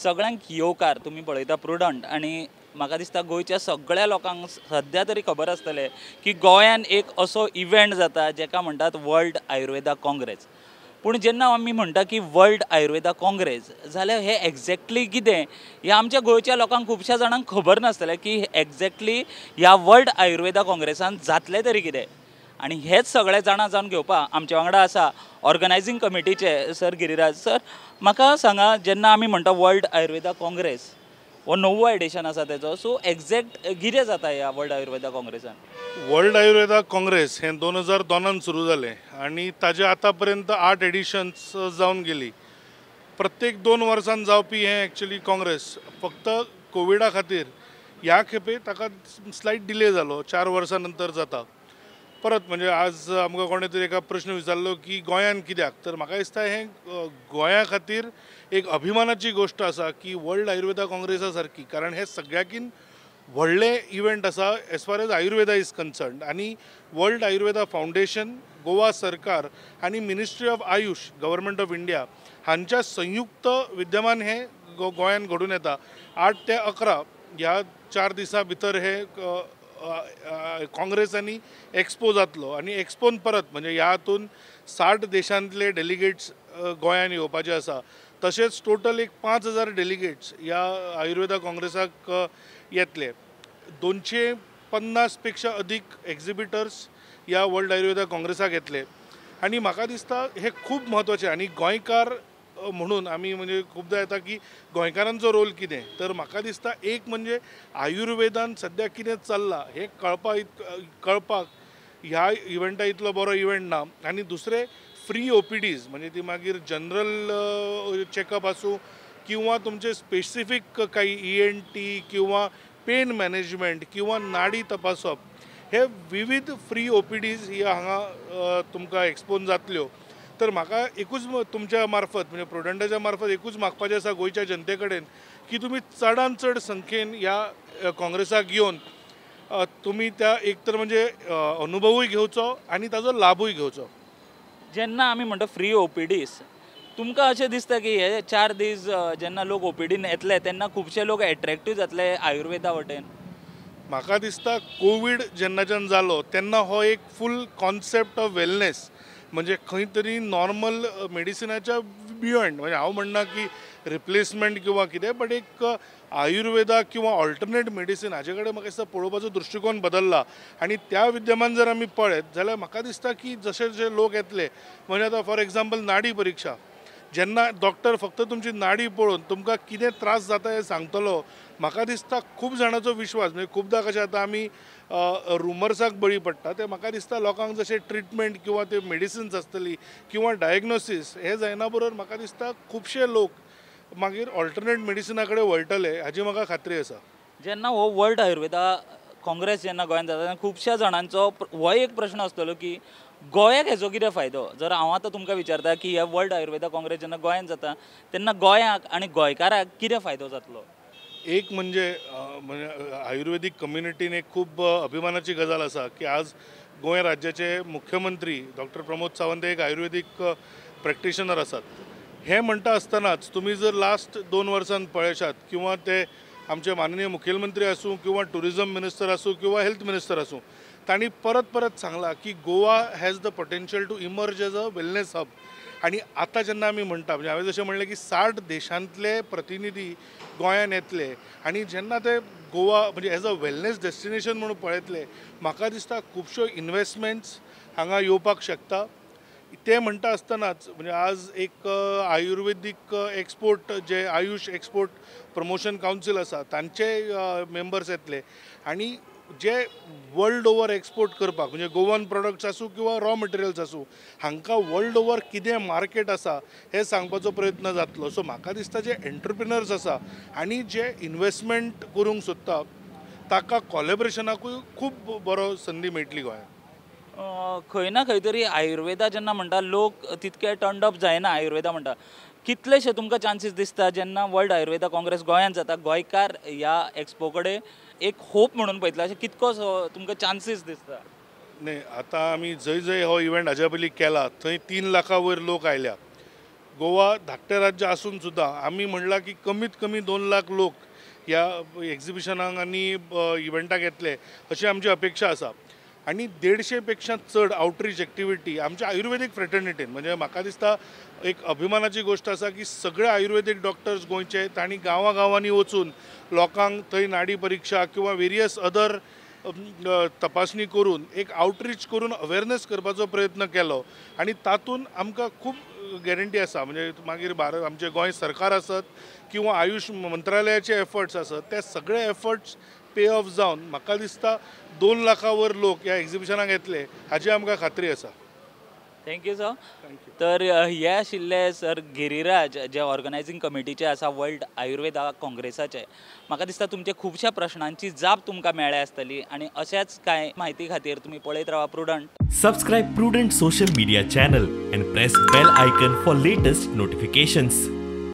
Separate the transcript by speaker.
Speaker 1: सगळ्यांक येवकार. तुमी पळयता प्रुडंट आनी म्हाका दिसता गोंयच्या सगळ्या लोकांक सद्या तरी खबर आसतलें की गोंयान एक असो इव्हेंट जाता जेका म्हणटात वर्ल्ड आयुर्वेदा काँग्रेस. पूण जेन्ना आमी म्हणटा की वर्ल्ड आयुर्वेदा काँग्रेस जाल्यार हें एग्जॅक्टली कितें हें आमच्या गोंयच्या लोकांक खुबश्या जाणांक खबर नासतलें की एग्जॅक्टली ह्या वर्ल्ड आयुर्वेदा काँग्रेसान जातलें तरी कितें. आनी हेच सगळें जाणा जावन घेवपाक आमच्या वांगडा आसा ऑर्गनायझींग कमिटीचे सर गिरिराज. सर म्हाका सांगा, जेन्ना आमी म्हणटा वर्ल्ड आयुर्वेदा काँग्रेस हो णववो एडिशन आसा तेजो, सो एग्जॅक्ट कितें जाता ह्या वर्ल्ड आयुर्वेदा काँग्रेसान?
Speaker 2: वर्ल्ड आयुर्वेदा काँग्रेस हें 2002 सुरू जालें आनी ताजे आतां पर्यंत 8 एडिशन्स जावन गेली. प्रत्येक 2 वर्सान जावपी हें एक्चुअली काँग्रेस, फक्त कोविडा खातीर ह्या खेपे ताका स्लायट डिले जालो, 4 वर्सां नंतर जाता परत. म्हणजे आज आमकां कोणें तरी एका प्रश्न विचारलो की गोंयान कित्याक, तर म्हाका दिसता हें गोंया खातीर एक अभिमानाची गोश्ट आसा की वर्ल्ड आयुर्वेदा काँग्रेसा सारकी, कारण हें सगळ्याकीन व्हडलें इव्हेंट आसा as far as Ayurveda is concerned. आनी वर्ल्ड आयुर्वेदा फावंडेशन, गोवा सरकार आनी ministry of AYUSH government of India हांच्या संयुक्त विद्यमान हें गोंयान घडून येता. 8 ते 11 ह्या 4 दिसां भितर हें काँग्रेस आनी एक्सपो जातलो. आनी एक्सपोन परत म्हणजे ह्या हातून 60 देशांतले डेलिगेट्स गोंयान येवपाचे आसा, तशेंच टोटल एक 5000 डेलिगेट्स ह्या आयुर्वेदा काँग्रेसाक येतले. 250 पेक्षा अदीक एक्झिबिटर्स ह्या वर्ल्ड आयुर्वेदा काँग्रेसाक येतले. आनी म्हाका दिसता हें खूब म्हत्वाचें. आनी गोंयकार म्हणून आमी म्हणजे खुबदां येता की गोंयकारांचो रोल कितें, तर म्हाका दिसता एक म्हणजे आयुर्वेदान सद्या कितें चल्लां हें कळपाक ह्या इव्हेंटा इतलो बरो इव्हेंट ना. आनी दुसरें फ्री OPDs, म्हणजे ती मागीर जनरल चॅकअप आसूं किंवा तुमचे स्पेसिफीक काही ENT किंवा पेन मॅनेजमेंट किंवा नाडी तपासप, हे विविध फ्री OPDs ही हांगा तुमकां एक्सपोन जातल्यो. तर म्हाका एकूच तुमच्या मार्फत म्हणजे प्रुडंटाच्या मार्फत एकूच मागपाचें आसा गोंयच्या जनते कडेन की तुमी चडान चड संख्येन ह्या काँग्रेसाक येवन तुमी त्या एक तर म्हणजे अनुभवूय घेवचो आनी ताजो लाभूय घेवचो.
Speaker 1: जेन्ना आमी म्हणटा फ्री OPDs, तुमकां अशें दिसता की हे 4 दीस जेन्ना लोक OPDन येतले तेन्ना खुबशे लोक एट्रेक्टीव जातले आयुर्वेदा वटेन?
Speaker 2: म्हाका दिसता कोवीड जेन्नाच्यान जालो तेन्ना हो एक फूल कॉन्सेप्ट ऑफ वेलनेस, म्हणजे खंय तरी नॉर्मल मेडिसिनाच्या बियॉन्ड, म्हणजे हांव म्हणना की रिप्लेसमेंट किंवा कितें, बट एक आयुर्वेदा किंवा ऑल्टरनेट मेडिसीन हाजे कडेन म्हाका दिसता पळोवपाचो दृश्टिकोन बदल्ला. आनी त्या विद्यमान जर आमी पळयत जाल्यार म्हाका दिसता की जशे जशे लोक येतले, म्हणजे आतां फॉर एग्जाम्पल नाडी परिक्षा, जेन्ना डॉक्टर फक्त तुमची नाडी पळोवन तुमकां कितें त्रास जाता हें सांगतलो, म्हाका दिसता खूब जाणांचो विश्वास, म्हणजे खुबदां कशें आतां आमी रुमर्साक बळी पडटा, ते म्हाका दिसता लोकांक जशें ट्रिटमेंट किंवा ते मेडिसिन्स आसतली किंवा डायग्नोसीस हें जायना बरोबर म्हाका दिसता खुबशे लोक मागीर ऑल्टरनेट मेडिसिना कडेन वळटले हाजी म्हाका खात्री आसा.
Speaker 1: जेन्ना हो वर्ल्ड आयुर्वेदा काँग्रेस जेन्ना गोंयांत जाता तेन्ना खुबश्या जाणांचो हो एक प्रश्न आसतलो की गोंयाक हेजो कितें फायदो? जर हांव आतां तुमकां विचारता की हे वर्ल्ड आयुर्वेदा काँग्रेस जेन्ना गोंयांत जाता तेन्ना गोंयाक आनी गोंयकाराक कितें फायदो जातलो?
Speaker 2: एक म्हणजे आयुर्वेदीक कम्युनिटीन एक खूब अभिमानाची गजाल आसा की आज गोंय राज्याचे मुख्यमंत्री डॉक्टर प्रमोद सावंत एक आयुर्वेदीक प्रॅक्टिशनर आसात. हें म्हणटा आसतनाच तुमी जर लास्ट 2 वर्सांत पळयशात किंवा ते आमचे माननीय मुखेलमंत्री आसूं किंवा टुरिझम मिनिस्टर आसूं किंवा हेल्थ मिनिस्टर आसूं, तांणी परत परत सांगलां की Goa has the potential to emerge as a wellness hub. आनी आतां जेन्ना आमी म्हणटा, म्हणजे हांवें जशें म्हणलें की 60 देशांतले प्रतिनिधी गोंयान येतले आनी जेन्ना ते गोवा म्हणजे एज अ वेलनेस डेस्टिनेशन म्हणून पळयतले, म्हाका दिसता खुबश्यो इन्वेस्टमेंट्स हांगा येवपाक शकता. ते म्हणटा आसतनाच म्हणजे आज एक आयुर्वेदीक एक्सपोर्ट जे आयुष एक्सपोर्ट प्रमोशन कावन्सील आसा तांचे मेंबर्स येतले आनी जे वर्ल्ड ओवर एक्सपोर्ट करपाक म्हणजे गोवन प्रोडक्ट्स आसूं किंवा रॉ मटेरियल्स आसूं हांकां वर्ल्ड ओवर कितें मार्केट आसा हें सांगपाचो प्रयत्न जातलो. सो म्हाका दिसता जे एंटरप्रिनर्स आसा आनी जे इन्वेस्टमेंट करूंक सोदता ताका कॉलेब्रेशनाकूय खूब बरो संदी मेळटली गोंयांत.
Speaker 1: खंय ना खंय तरी आयुर्वेदा जेन्ना म्हणटा लोक तितके टर्न्ड अप जायना आयुर्वेदा म्हणटा, कितलेशे तुमकां चान्सीस दिसता जेन्ना वर्ल्ड आयुर्वेदा काँग्रेस गोंयांत जाता गोंयकार ह्या एक्सपो कडेन एक होप म्हणून पळयतले, अशें कितकोसो तुमकां चान्सीस दिसता?
Speaker 2: न्ही, आतां आमी जंय जंय हो इव्हेंट हाज्या पयलीं केला थंय 3 लाखां वयर लोक आयल्या. गोवा धाकटें राज्य आसून सुद्दां आमी म्हणलां की कमीत कमी 2 लाख लोक ह्या एक्झिबिशनाक आनी इव्हेंटाक येतले अशी आमची अपेक्षा आसा. आनी 150 पेक्षा चड आउटरीच एक्टिविटी आमच्या आयुर्वेदीक फ्रेटर्निटीन, म्हणजे म्हाका दिसता एक अभिमानाची गोश्ट आसा की सगळे आयुर्वेदीक डॉक्टर्स गोंयचे तांणी गांवां गांवांनी वचून लोकांक थंय नाडी परिक्षा किंवा वेरियस अदर तपासणी करून एक आउटरीच करून अवेरनेस करपाचो प्रयत्न केलो आनी तातूंत आमकां खूब गॅरंटी आसा. म्हणजे मागीर भारत आमचें गोंय सरकार आसत किंवा आयुश मंत्रालयाचे एफर्ट्स आसत, ते सगळे एफर्ट्स पे ऑफ जावन म्हाका दिसता 2 लाखां वयर लोक ह्या एक्झिबिशनाक येतले हाची आमकां खात्री आसा.
Speaker 1: Thank you sir.
Speaker 2: Thank you.
Speaker 1: तर हे आशिल्ले सर गिरिराज, जे ऑर्गनायझींग कमिटीचे आसा वर्ल्ड आयुर्वेदा काँग्रेसाचे. म्हाका दिसता तुमचे खुबश्या प्रश्नांची जाप तुमकां मेळ्ळ्या आसतली आनी अश्याच कांय म्हायती खातीर तुमी पळयत रावा prudent.
Speaker 3: Subscribe Prudent social media channel and press bell icon for latest notifications.